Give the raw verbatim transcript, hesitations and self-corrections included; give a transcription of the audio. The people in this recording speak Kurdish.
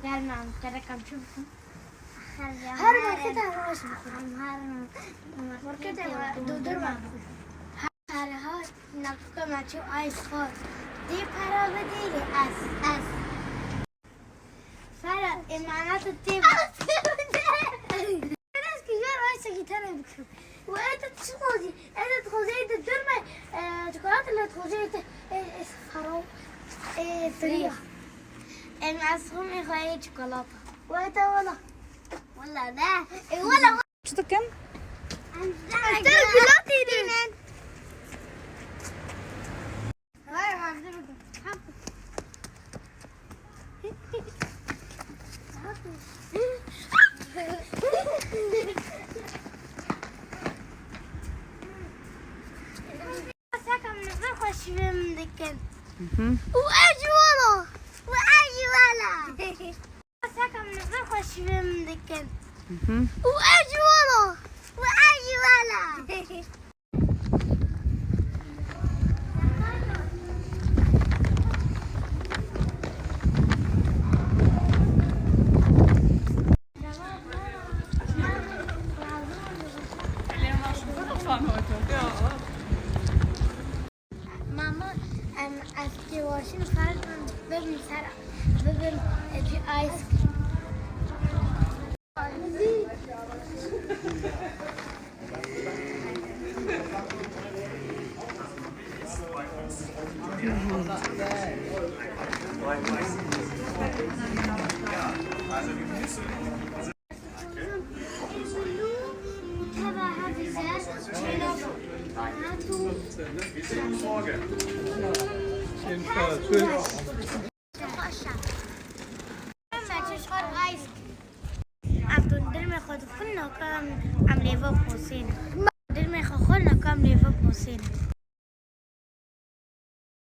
Gel, em kereka em çi bikin? Her marketa roj bixwin. Em her marketa dondurma bixwin. Her ha nakoka me çû ice xwar. Dê pera bidê lê ez, ez. Fera, emaneta tê. Ez ki jar ice-ekî tenê bikim. Û ez de çi xwezî? Ez de dixwazê dondurma, e, çikolata, lê dixwazê te, e, e, fero, e, firiya. Em ez xwe me xweyê çikolata. Wê te wela. Wela ne. E, wela. Çi dikin? Em te gula tînin. Vay, vay, vay, vay. Seka min zor xweşî min dikin. Hı hı. Û ev jî wela. Û ev jî wela. Seka min zor xweşî min dikin. Hı hı. Û ev jî wela. Û ev jî wela. Mama, em, ez kêwaşîn xerzim bibim ser, bibim, e, cî ice cream. Ev dondurma xwe dixwin, naka em, em lêva xwesên.